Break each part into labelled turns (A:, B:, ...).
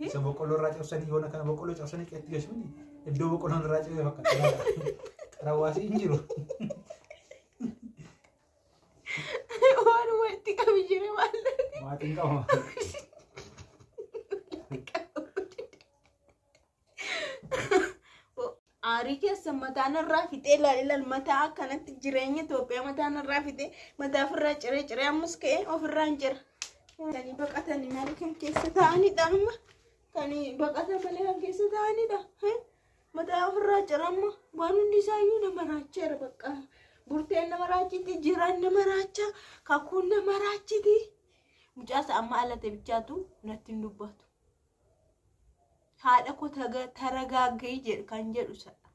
A: Isa boqqolloo irraa cabsanii yoona kana boqqolloo cabsanii qeetti gashuun iddoo boqqolloon irraa cabee fakkaata. Qarawwaasii hin jiru.
B: Waanuma itti qabi jire maal.
A: Maatiin qaba.
B: Aarii keessa mataan irraa fixee ilaali ilaali mataa akkanatti jireenya Itoophiyaa mataan irraa fixee mataa ofirraa ciree ciree ammas ka'ee ofirraa hin cira. Kan baqatanii malee kan keessa taa'anidha amma. Kan baqatan malee kan keessa taa'anidha. Mataa ofirraa cira amma waan hundi isaayyuu nama raacheera bakka. Burteen nama raachiti, jiraan nama raacha, kakuun nama raachiti. Mucaasa amma alate bichaatu natti hin dubbatu. Haadha koo taragaagga'i jedhu kan jedhu sadha.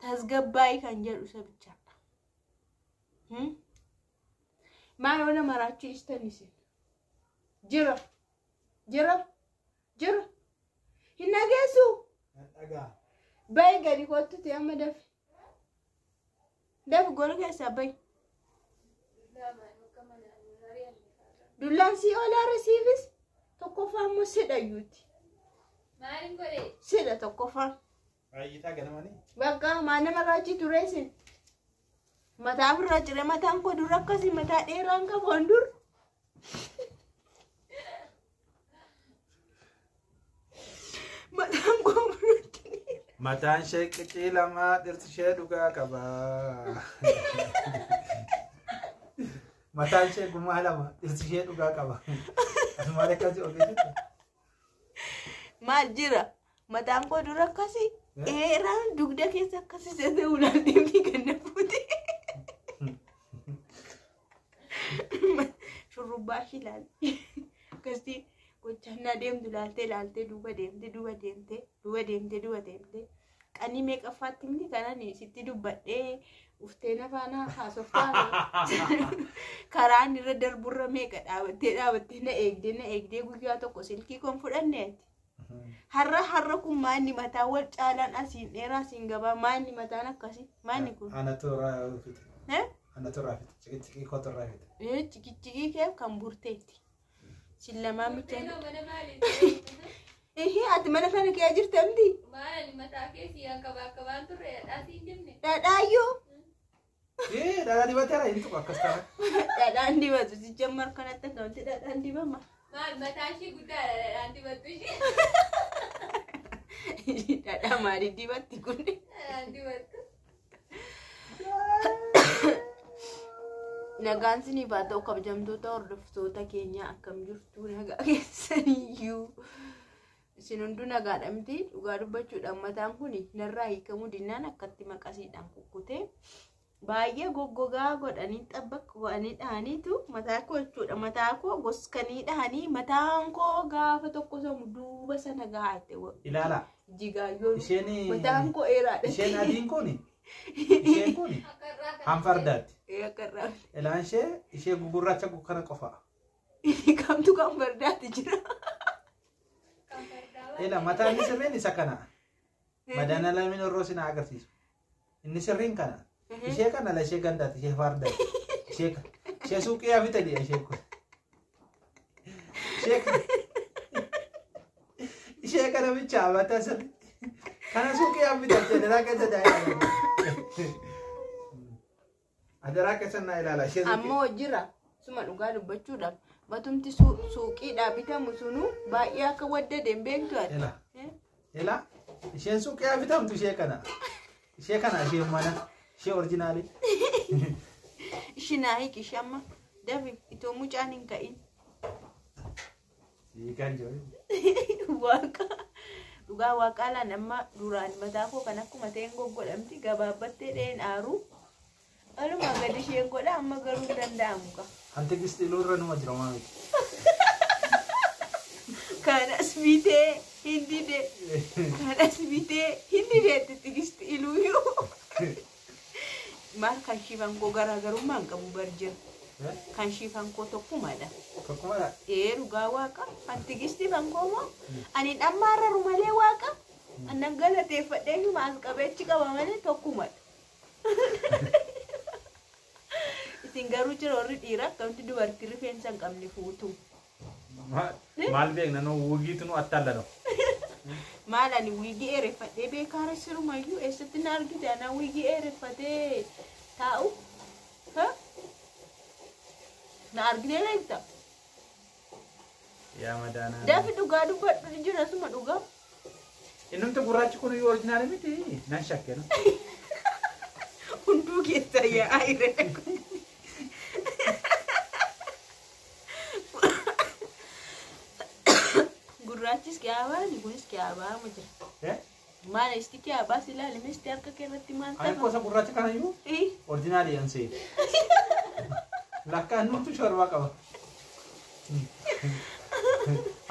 B: Tasgabbaa'i kan jedhu isa bichaadha. Maal yoo nama raachuu dhiistan isin? Jira. Jira. Jira. Hin dhageessu.
A: Dhagaa.
B: Bayi gadi kottu ta'e amma dafi. Dafi gola keessaa bayi. Dullaan sii olaara siifis tokkoffaa immoo sidha iyyuuti.
C: Maaliin godhe?
B: Sidha tokkoffaa.
A: Baay'itaa ganamanii.
B: Bakka maa nama raachii ture isin. Mataa ofirraa cire mataan koo dur akkasii mataa dheeraan qabu an dur. Mataan koo duratti.
A: Mataan ishee qicii lamaa dhirsi ishee dhugaa qaba. Mataan ishee gumaa lama dhirsi ishee dhugaa qaba. Asumaan akkasii ogeessitu.
B: Maal jira? Mataan koo dur akkasii dheeraan dugda keessa akkasii seete ulaan deemni ganna fuute. Shurrubbaa ishii ilaalte. Akkasitti gochaan deemtu ilaaltee ilaaltee duuba deemtee duuba deemtee duuba deemtee duuba deemtee. Qanii meeqaffaatti miti kanan sitti dubbadhee uftee nafaana haasoftaa karaan irra darburra meeqa dhaabattee dhaabattee na eegdee na eegdee guyyaa tokko silkii koon fudhanneeti. Har'a har'a kun maanni mataa wal caalaan asiin dheeraa asiin gabaa maanni mataan akkasii maanni kun.
A: Anatu irraa fixe. Anatu irraa fixe. Ciqiciqii kootu irraa fixe.
B: Ciqiciqii kee kan burteeti. Sin lamaan bichaan.
C: Mana maaliin?
B: Ihii ati mana kana kee jirta miti?
C: Maal mataa kee si akabaan turre dhadhaa si hin jenne?
B: Dhadhaayyuu.
A: Ee dhadhaa dibateera hin tuqu akkas ta'a.
B: Dhadhaan dibatu si jammar kanatti akkamitti dhadhaan dibama?
C: Maal mataa ishee guddaadha dhadhaan dibattu ishee.
B: Dhadhaa maalii dibatti kun?
C: Dhadhaan dibattu.
B: Nagaan sinii haa ta'u kabajamtoota hordoftoota keenyaa akkam jirtu nagaa keessaniyyuu. Isin hunduu nagaadha miti dhugaa dubbachuudhaan mataan kun narraa hiikamuu dinnaan akkatti maqasiidhaan kukkutee baay'ee goggogaa godhanii xabbaq godhanii dhahaniitu mataa koo jechuudha. Mataa koo goskanii dhahanii mataan koo gaafa tokko samu duuba sana gahaate.
A: Ilaala.
B: Jigaayyoon
A: Isheen
B: mataan koo dheeraadha.
A: isheen adiin kun isheen kun hanfardaatti.
B: Akka irraa
A: Ilaan ishee ishee gugurraacha kana qofa.
B: kamtu kan fardaatti jira.
A: Ila mataan inni sirriin isa kana. Madaana lameen orroo sin agarsiisu. Inni sirriin kana. Ishee kana la ishee gandaati ishee fardaati. Ishee kana. Ishee suuqii yaa bitanii ishee kun. Ishee kana. Ishee kana bicha mataa sirrii. Kana suuqii yaa bitanii adaraa keessa naa ilaala. Adaraa keessa naa ilaala. Ishee suuqii.
B: Ammoo jira. Suma dhugaa dubbachuudhaaf matumti suuqiidhaa bitamu sunuu baay'ee akka waddade hin beektu ati.
A: Ila. Ila. Isheen suuqii yaa bitamtu ishee kana. Ishee kana ishee mana. Ishee orjinaalii.
B: Ishii naa hiiki ishee amma dafi itoo mucaan hin ka'in.
A: Hiikan jiru.
B: Waaqa. Dhugaa waaqaalaan amma duraan mataa koo kan akkuma ta'een goggodhamti gabaabbattee dheen aaru. Walumaa gadi isheen godha amma garuu hin danda'amu ka.
A: Anti gistiluu irra numa jira maa miti.
B: Kanas bitee hin dide. Kanas bitee hin dideetti tigisti iluuyyuu. Maal kan shiifan koo garaagarummaa hin qabu bar jira. Kan shiifan koo tokkumadha.
A: Tokkumadha.
B: Ee dhugaa waaqa. Kan tigisti kan koo moo ani dhammaarraru malee waaqa. Annan galateeffadhee nyuma as qabeechi qaba malee tokkumadha. Isin garuu jira warri dhiiraa akkamitti dubartii rifeensa hin qabne fuutu.
A: Maal beekna nu wugiitu nu attaallanoo.
B: Maal ani wiigii dheereffadhee beekaara sirumayyuu eessatti na argite ana wiigii dheereffatee taa'u? Ha? Na argitee beekta?
A: Yaa madaanaa.
B: Dafi dhugaa dubbadhu jira suma dhugaa.
A: Innumti gurraachi kun iyyuu orjinaali miti. Nan shakke no.
B: Hunduu keessa yaa'aa jira. Gurraachis kiyaabaa kunis kiyaabaa ma jira.
A: Eh?
B: Maal isti kiyaabaa si ilaali misti harka kee irratti maal
A: Ani
B: ta'a?
A: gosa gurraacha kana iyyuu
B: Eh,
A: orjinaali an se'e. Lakka innumtu shorbaa qaba.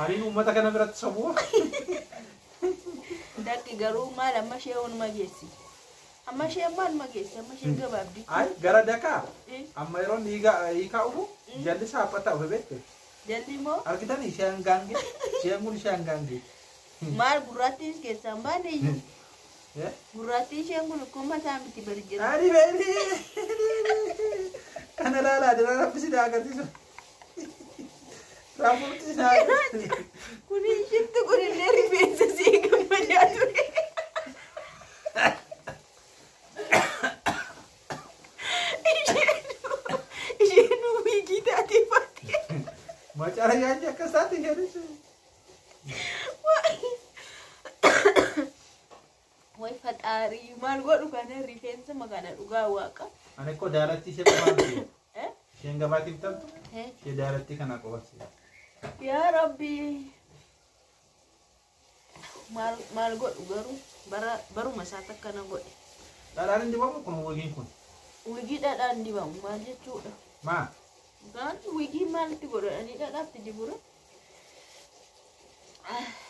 A: Ani uummata kana biratti sobuu.
B: Dakki garuu maal amma ishee onuma geessi? Amma ishee maaluma geessi? Amma ishee gabaabdi.
A: Ay gara dakaa
B: Eh,
A: amma yeroo hiikaa dhufu jalli saaphataa dhufe beekte.
B: Jalli immoo
A: Argitanii isheen gaangee isheen kun isheen gaangee.
B: maal gurraattiin keessaa hin baane iyyuu?
A: Eh?
B: Gurraattiin isheen kun akkuma mataa miti bari jira.
A: Ani beeni kana ilaalaa dira rabbi si agarsiisu. Rabbi si agarsiisu.
B: Kuni ishittu kunillee rifeensa sii gammadaa ture. Isheen wiigii taatee faatte.
A: Macara yaanji akkas taate isheenis.
B: Way faxaarii maal godhu kana rifeensa kana dhugaa waaqa.
A: Ani koo daalattii ishee qofaan ta'e.
B: Eh?
A: Isheen gabaatiif tamtu
B: Eh?
A: ishee daalattii kana qofaan
B: Yaa Rabbi. Maal maal godhu garuu bara baruma isaatti akkana godhe.
A: Dhadhaan hin dibamu kun wiigiin kun.
B: Wiigii dhadhaan dibamu maal jechuudha?
A: Maa?
B: Gaan wiigii maalitti godhanii dhadhaatti dibura?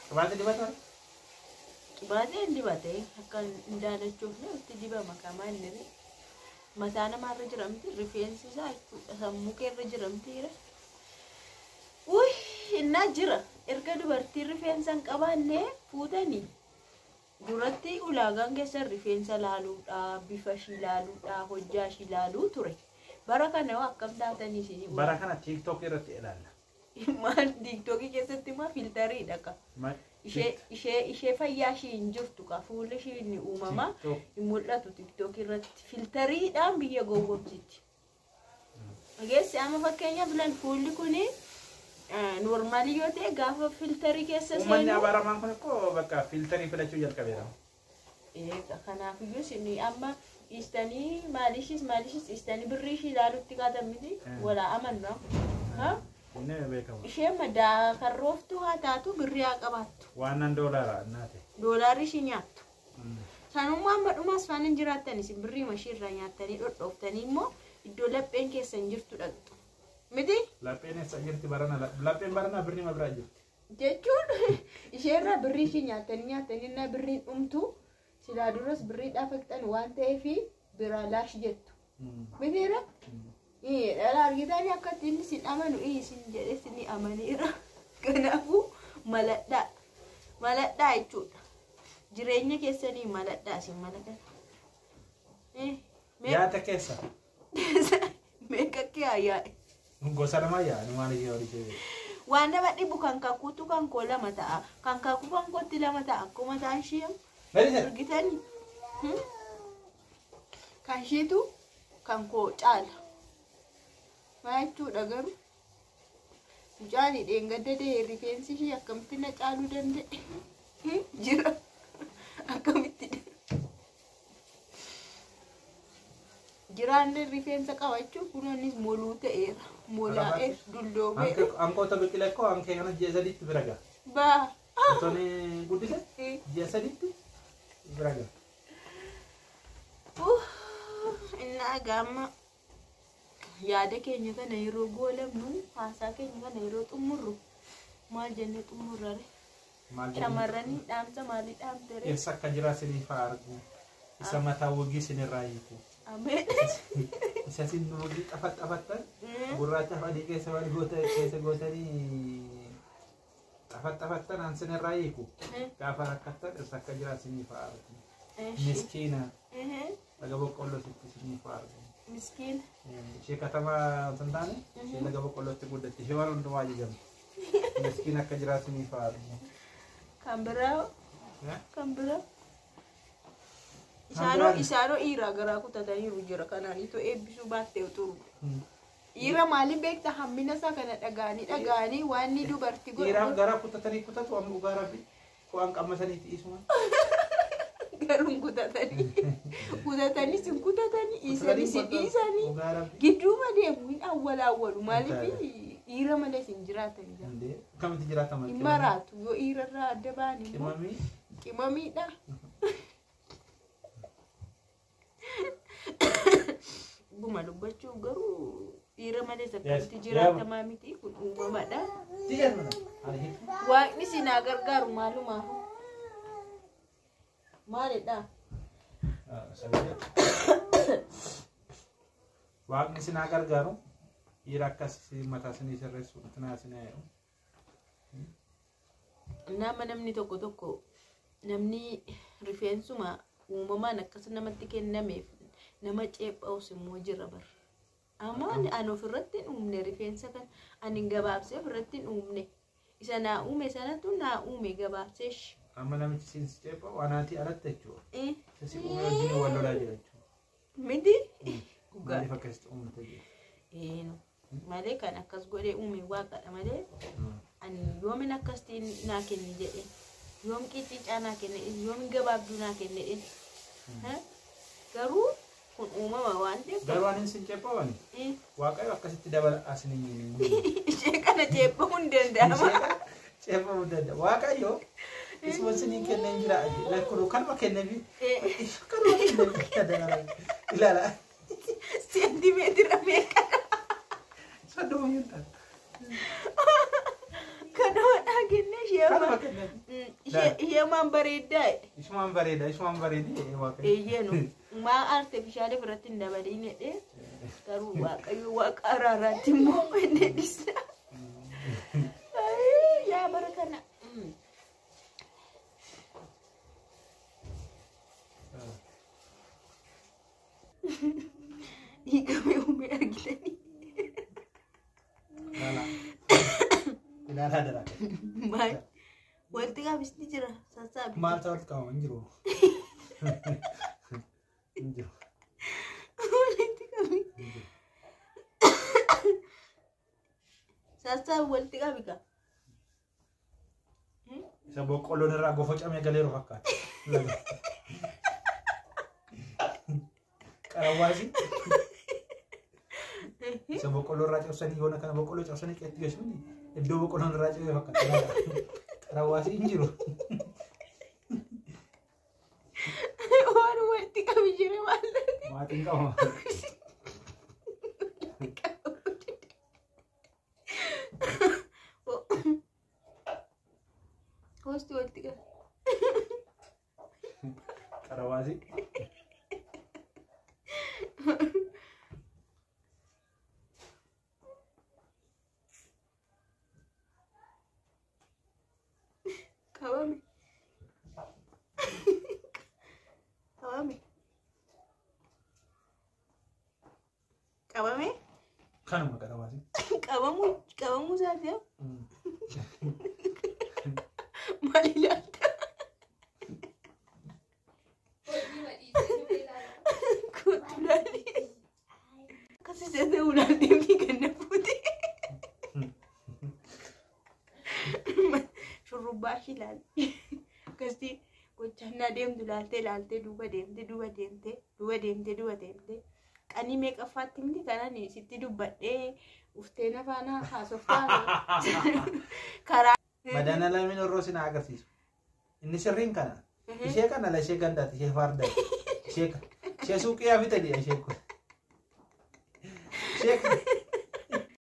A: Qabaatee dibataa?
B: Baatee hin dibate akka hin daalachuuf itti dibama qamaa inni re. Mataa namaarra jiramti rifeensi isaa jechuudha sammuu keerra jiramti jira. Uy innaa jira erga dubartiin rifeensa hin qabaanne fuutanii duratti ulaagaan keessan rifeensa laaluudha bifa ishii laaluudha hojjaa ishii laaluu ture. Bara kana hoo akkam taatanii isinii
A: Bara kana TikTok irratti ilaalla.
B: Maal tiiktookii keessatti maa filtariidha ka. Ishee ishee ishee fayyaa ishii hin jirtu ka fuulli ishii inni uumamaa
A: TikTok.
B: hin mul'atu tiiktookii irratti filtariidhaan biyya gowwomsiti. Dhageessi amma fakkeenyaaf lan fuulli kuni noormaalii yoo ta'e gaafa filtarii keessa
A: Uummanni
B: seenu.
A: abaaramaan kun ikkoo bakka filtarii filachuu jalqabeera.
B: Eega kanaafiyyuu isin amma dhiistanii maalishis maalishis dhiistanii birrii ishii ilaalutti kaatan miti walaa amannu. Ha?
A: Inni beekama.
B: Ishee madaa karrooftuu haa taatu birrii haa qabaattu.
A: Waan nan doolaara naate.
B: Doolaarri ishii nyaattu. Sanummaa amma dhumaas faana hin jiraattan isin birrii ishii irraa nyaattanii dhodhooftanii immoo iddoo lapheen keessan jirtu dhaqxu. Miti
A: Lapheen eessa jirti barana? Lapheen barana birrii ma biraa jirti?
B: jechuun isheerraa birrii ishii nyaattanii nyaattanii innaa birriin dhumtu silaa duras birrii dhaafaqxan waan ta'eef biraa laash jettu. Mitiira? Dhala argitanii akkatti inni isin amanu isin jedhee isin amaniira. Kanaafuu maladhaa. Maladhaa jechuudha. Jireenya keessanii maladhaa isin malatan.
A: Nyaata keessa.
B: Meeqa kee yaa'e?
A: Gosa lama yaa'an waan ishee horii ishee.
B: Waan nama dhibu kan kakuutu kan koo lama ta'a. Kan kakuu kan kootti lama ta'a. Akkuma mataan ishee
A: Meeshaa.
B: argitanii. Kan isheetu kan koo caala. Maal jechuudha garuu? Mucaan dheengadda ta'e rifeensi ishee akkamitti na caaluu danda'e? Jira. Akkamitti jiraan rifeensa qabachuu kunuunis moluu ta'eera. Molaa'ee dulloomee.
A: Ankoota biqila koo ankee kana ji'a sadiitti bira gaha.
B: Baa.
A: Otoon guddise ji'a sadiitti bira gaha.
B: Innaa gaama yaada keenya kana yeroo goolabnu haasaa keenya kana yeroo xumurru maal jennee xumurrare?
A: Maal jennu?
B: Shamarranii dhaamsa maalii dhaamtere?
A: Eessa akka jira isiniif haa argu. Isa mataa wagii isinirraa hiiku.
B: Ameen.
A: Isa isin wagii xafat xafattan gurraacha fi adii keessa wal goota keessa gootanii xafat xafattan an isinirraa hiiku. Gaafa rakkattan eessa akka jira isiniif haa argu. Miskiina laga boqqolloo sitti isiniif haa argu.
B: Miskiina.
A: Ishee katamaa osoo hin taane ishee laga boqqollootti guddatti ishee waan hundumaa ajajamti. Miskiin akka jiraataniif haa argu.
B: Kan biraa
A: Eh?
B: kan biraa.
A: Kan
B: Isaanoo
A: biraan-
B: isaanoo dhiiraa garaa kutataniiru jira kanaan itoo eebbisuu baattee utuu. Dhiira maaliin beekta hammina isaa kana dhaga'anii dhaga'anii waan inni dubartii
A: Dhiiraaf
B: godhu
A: garaa kutatanii kutatu amma dhugaa rabbi waan qammasaniiti isuma.
B: garuu hin kutatanii. Kutatanii sin kutatanii dhiisanii sin dhiisanii
A: Dhugaa rabbi.
B: gidduuma deemu hin awwalaawwalu maaliif dhiira malee sin jiraatan jira.
A: Hundee akkamitti jiraatama?
B: Hin maraatu yoo dhiirarraa adda ba'an immoo
A: Qimamii.
B: qimamiidha. Dhuguma dubbachuuf garuu dhiira malee akkamitti jiraatamaa miti kun uumamadha.
A: Diyan mana. Ani hiiku.
B: Waaqni si naa gargaaru maalumaaf. Maalidha?
A: Waaqni si naa gargaaru dhiira akkas mataa sinii sirreessu tinaa sinii yaa'u.
B: Nama namni tokko tokko namni rifeensuma uumamaan akkas namatti kennameef nama ceephaa'us immoo jira bara. Amma ani ofirratti hin uumne rifeensa kan ani gabaabsee ofirratti hin uumne. Isa naa uume sanatu naa uume gabaabsee.
A: Amma namichi siin si ceephaa'u anaatii alatti jechuudha. Isa si uume wajjin wal lolaa jira jechuudha.
B: Miti? Dhugaa.
A: Maaliif akkasitti uumte jedhu.
B: Eenu. Malee kan akkas godhee uume waaqadha malee ani yoomin akkasitti naa kenne jedhe yoom qiccicaa naa kenne yoomin gabaabduu naa kenne jedhe. Garuu kun uumama waan ta'eef
A: Garuu ani sin ceephaa'u ani waaqayyo akkasitti dabala asiniin.
B: ishee kana ceepha'uu hin danda'ama.
A: Ceephaa'uu danda'a. Waaqayyo isuma sinii kenneen jira. Lakkuu kanuma kenneefi. Kanuma kenneefi. Ilaala.
B: Seentimeetira meeqa
A: Soddoma hin taatu.
B: kanuma naa kenne ishee
A: Kanuma kenneefi.
B: ishee maan bareeddaa jedhe.
A: Isumaan bareeda. Isumaan bareedi waaqayyo.
B: Eeyyeenu maa artifishaali biratti hin dabaliin jedhee garuu waaqayyo waaqa araaraatti immoo inni dhisa. Yaa bara kana. Hiikamee uumee argitanii.
A: Ilaala. Ilaalaa daraa.
B: Maal? Wanti qabisni jira sassaabi.
A: Maal ta'u qabama hin jiru. Hin jiru.
B: Walitti qabi. Sassaabi walitti qabi ka.
A: Isa boqqolloon irraa gofocamee galeeru fakkaata. Qarawwaasi. Isa boqqolloo irraa cabsanii yoona kana boqqolloo cabsanii qeetti geessuun iddoo boqqolloon irraa cabee fakkaata. Qarawwaasi hin jiru.
B: Waan walitti qabi jira maal?
A: Maatiin qabama.
B: Hoosti walitti qabi.
A: Qarawwaasi.
B: Qabame. Qabame. Qabame?
A: Kanuma qarawwaasi.
B: Qabamuu qabamuu isaati haa? Maal ilaalta?
C: Hojii madhiisee dhufee ilaala.
B: Kootu ilaali. Akkas isa ta'u ilaaltee fi ganna fuute. Shurrubbaa ishii ilaalti. Akkasitti gochaannaa deemtu ilaaltee ilaaltee duuba deemtee duuba deemtee duuba deemtee duuba deemtee qanii meeqaffaatti miti kanan sitti dubbadhee uftee nafaana haasoftaa karaa.
A: Madaana lameen orroo sin agarsiisu. Inni sirriin kana. Ishee kana la ishee gandaati ishee fardaati. Ishee kana. Ishee suuqii yaa bitanii ishee kun. Ishee kana.